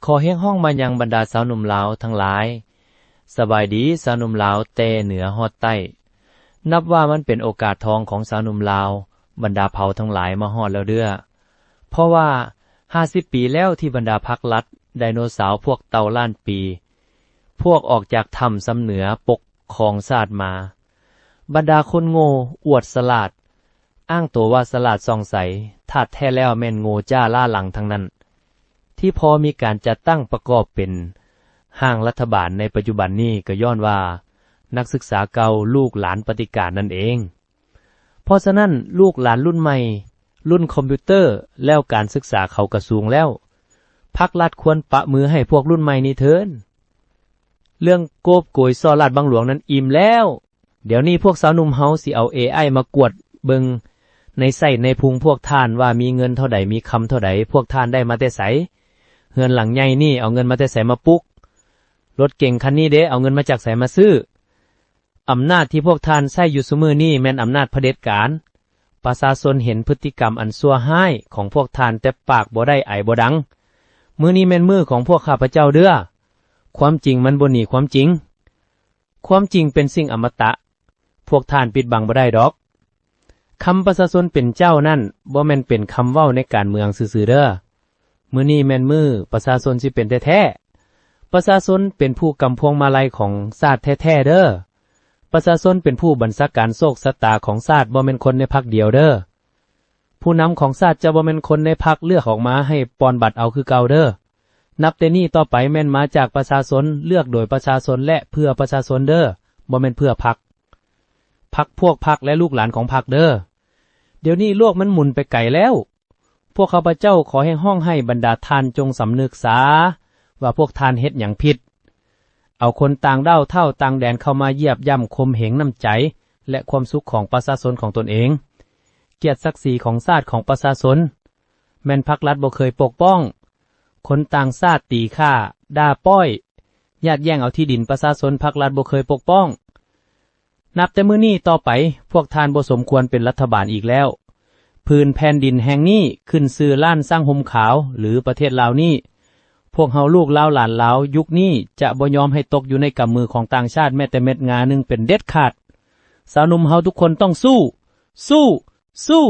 ຂໍຮຽກຮ້ອງມາຍັງບັນດາຊາວໜຸ່ມລາວທັງຫຼາຍ. ສະບາຍດີຊາວໜຸ່ມລາວແຕ່ເໜືອຮອດໃຕ້. ນັບວ່າມັນເປັນໂອກາດທອງຂອງຊາວໜຸ່ມລາວບັນດາເຜົ່າທັງຫຼາຍມາຮອດແລ້ວເດີ້. ເພາະວ່າຫ້າສິບປີແລ້ວທີ່ບັນດາພັກລັດ ໄດໂນເສົາພວກເຕົ່າລ້ານປີ ພວກອອກຈາກຖ້ຳຊຳເໜືອປົກຄອງຊາດມາ. ບັນດາຄົນໂງ່ອວດສະຫຼາດ, ອ້າງໂຕວ່າສະຫຼາດສ່ອງໃສ, ທາດແທ້ແລ້ວແມ່ນໂງ່ຈ້າລ້າຫຼັງທັງນັ້ນ ທີ່ພໍມີການຈັດຕັ້ງປະກອບເປັນຮ່າງລັດຖະບານໃນປັດຈຸບັນນີ້ ກໍຍ້ອນວ່ານັກສຶກສາເກົ່າ, ລູກຫຼານປະຕິການນັ້ນເອງ. ເພາະສະນັ້ນ, ລູກຫຼານລຸ້ນໃໝ່, ລຸ້ນຄອມພິວເຕີ ແລ້ວການສຶກສາເຂົາກໍສູງແລ້ວ, ພັກລັດຄວນປະມືໃຫ້ພວກລຸ້ນໃໝ່ນີ້ເທີ້ນ. ເລື່ອງໂກບໂກຍສໍ້ລາດບັງຫຼວງນັ້ນອີ່ມແລ້ວ. ດຽວນີ້ພວກຊາວໜຸ່ມເຮົາຊິເອົາເອໄອມາກວດເບິ່ງໃນໄສ້ໃນພຸງພວກທ່ານວ່າມີເງິນເທົ່າໃດ, ມີຄຳເທົ່າໃດ, ພວກທ່ານໄດ້ມາແຕ່ໃສ? ເຮືອນຫຼັງໃຫຍ່ນີ້ເອົາເງິນມາແຕ່ໃສມາປຸກ? ລົດເກັງຄັນນີ້ເດ ເອົາເງິນມາຈາກໃສມາຊື້? ອຳນາດທີ່ພວກທ່ານໃຊ້ຢູ່ຊຸມື້ນີ້ແມ່ນອຳນາດຜະເດັດການ. ປະຊາຊົນເຫັນພຶດຕິກຳອັນຊົ່ວຮ້າຍຂອງພວກທ່ານແຕ່ປາກບໍ່ໄດ້ໄອບໍ່ດັງ. ມື້ນີ້ແມ່ນມື້ຂອງພວກຂ້າພະເຈົ້າເດີ້. ຄວາມຈິງມັນບໍ່ໜີຄວາມຈິງ. ຄວາມຈິງເປັນສິ່ງອະມະຕະ. ພວກທ່ານປິດບັງບໍ່ໄດ້ດອກ. ຄຳປະຊາຊົນເປັນເຈົ້ານັ້ນບໍ່ແມ່ນເປັນຄຳເວົ້າໃນການເມືອງຊື່ໆເດີ້. ມື້ນີ້ແມ່ນມື້ປະຊາຊົນຊິເປັນແທ້ໆ. ປະຊາຊົນເປັນຜູ້ກຳພວງມາໄລຂອງຊາດແທ້ໆເດີ້. ປະຊາຊົນເປັນຜູ້ບັນຊາການໂຊກຊະຕາຂອງຊາດ, ບໍ່ແມ່ນຄົນໃນພັກດຽວເດີ້. ຜູ້ນຳຂອງຊາດຈະບໍ່ແມ່ນຄົນໃນພັກເລືອກອອກມາໃຫ້ປ່ອນບັດເອົາຄືເກົ່າເດີ້. ນັບແຕ່ນີ້ຕໍ່ໄປແມ່ນມາຈາກປະຊາຊົນ, ເລືອກໂດຍປະຊາຊົນ ແລະ ເພື່ອປະຊາຊົນເດີ້, ບໍ່ແມ່ນເພື່ອພັກ. ພັກພວກພັກ ແລະ ລູກຫຼານຂອງພັກເດີ້. ດຽວນີ້ໂລກມັນໝູນໄປໄກແລ້ວ. ພວກຂ້າພະເຈົ້າຂໍຮຽກຮ້ອງໃຫ້ບັນດາທ່ານຈົ່ງສຳນຶກສາວ່າພວກທ່ານເຮັດຫຍັງຜິດ. ເອົາຄົນຕ່າງດ້າວທ້າວຕ່າງແດນເຂົ້າມາຢຽບຢ່ຳຂົ່ມເຫງນ້ຳໃຈ ແລະ ຄວາມສຸກຂອງປະຊາຊົນຂອງຕົນເອງ. ກຽດສັກສີຂອງຊາດຂອງປະຊາຊົນ ແມ່ນພັກລັດບໍ່ເຄີຍປົກປ້ອງ. ຄົນຕ່າງຊາດຕີຂ້າ, ດ່າປ້ອຍ, ຍາດແຍ່ງເອົາທີ່ດິນປະຊາຊົນ ພັກລັດບໍ່ເຄີຍປົກປ້ອງ. ນັບແຕ່ມື້ນີ້ຕໍ່ໄປ, ພວກທ່ານບໍ່ສົມຄວນເປັນລັດຖະບານອີກແລ້ວ. ພື້ນແຜ່ນດິນແຫ່ງນີ້ຂຶ້ນຊື່ລ້ານຊ້າງຮົ່ມຂາວ ຫຼື ປະເທດລາວນີ້. ພວກເຮົາລູກລາວຫຼານລາວຍຸກນີ້ຈະບໍ່ຍອມໃຫ້ຕົກຢູ່ໃນກຳມືຂອງຕ່າງຊາດແມ້ແຕ່ເມັດງາໜຶ່ງເປັນເດັດຂາດ. ຊາວໜຸ່ມເຮົາທຸກຄົນຕ້ອງສູ້! ສູ້! ສູ້!